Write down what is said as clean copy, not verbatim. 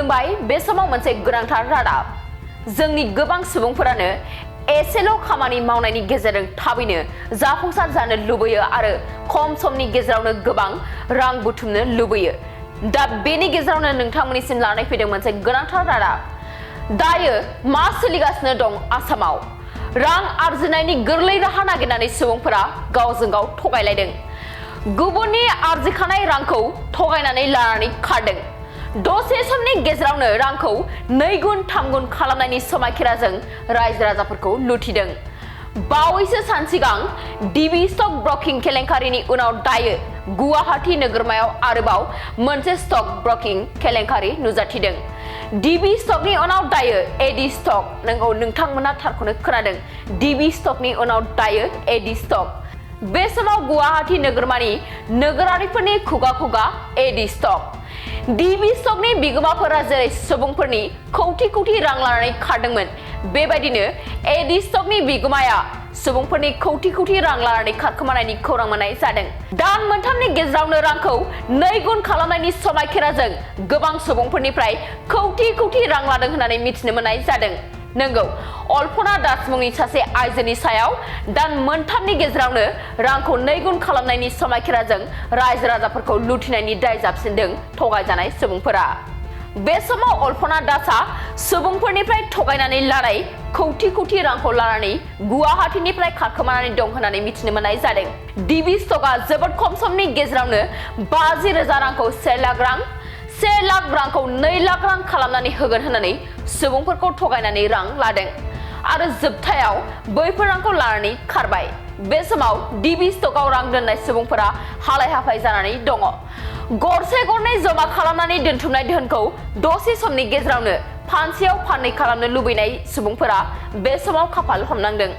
खुलुमबाय बे समाव मोनसे गोनांथार रादाब जोंनि गोबां सुबुंफोरानो एसेल' खामानि मावनायनि गेजेरजों थाबैनो जाफुंसार जानो लुबैयो आरो खम समनि गेजेरावनो गोबां रां बुथुमनो लुबैयो दा बेनि गेजेरावनो नोंथांमोननिसिम लानानै फैदों मोनसे गोनांथार रादाब दायो मा सोलिगासिनो दं आसामाव रां आर्जिनायनि गोरलै राहा नागिरनानै सुबुंफोरा गावजों गाव थगायलायदों गुबुननि आर्जिखानाय रांखौ थगायनानै लानानै खारदों दसे समनि गेजेरावनो रांखौ 2 गुन 3 गुन खालामनायनि समायखिराजों रायजो राजाफोरखौ लुथिदों बावैसो सान सिगां डिबि स्टक ब्रकिं केलेंकारिनि उनाव दायो गुवाहाटी नोगोरमायाव आरोबाव मोनसे स्टक ब्रकिं केलेंकारि नुजाथिदों डिबि स्टकनि उनाव दायो एडि स्टक नंगौ नोंथांमोना थारखौनो खोनादों डिबि स्टकनि उनाव दायो एडि स्टक बे समाव गुवाहाटी नोगोरमानि नोगोरारिफोरनि खुगा खुगा एडि स्टक डिबि स्टकनि बिगोमाफोरा जेरै सुबुंफोरनि कौटि कौटि रां लानानै खारदोंमोन बेबायदिनो एडि स्टकनि बिगोमाया सुबुंफोरनि कौटि कौटि रां लानानै खारखोमानायनि खौरां मोननाय जादों दान मोनथामनि गेजेरावनो रांखौ 2 गुन खालामनायनि समायखिराजों गोबां सुबुंफोरनिफ्राय कौटि कौटि रां लादों होननानै मिथिनो मोननाय जादों नंगौ अल्पना दास मुंनि सासे आइजोनि सायाव दान मोनथामनि गेजेरावनो रांखौ 2 गुन खालामनायनि समायखिराजों रायजो राजाफोरखौ लुथिनायनि दाय जाबसिनदों थगायजानाय सुबुंफोरा बे समाव अल्पना दासआ सुबुंफोरनिफ्राय थगायनानै लानाय कौटि कौटि रांखौ लानानै गुवाहाटीनिफ्राय खारखोमानानै दं होननानै मिथिनो मोननाय जादों डिबि स्टकआ जोबोद खम समनि गेजेरावनो 50,000 रांखौ 1 लाख रां 1 लाख रांखौ 2 लाख रां खालामनानै होगोन होननानै सुबुंफोरखौ थगायनानै रां लादों आरो जोबथायाव बैफोर रांखौ लानानै खारबाय बे समाव डिबि स्टकआव रां दोननाय सुबुंफोरा हालाय हाफाय जानानै दङ गरसे गरनै जमा खालामनानै दोनथुमनाय धोनखौ दसे समनि गेजेरावनो फानसेयाव फाननै खालामनो लुबैनाय सुबुंफोरा बे समाव खाफाल हमनांदों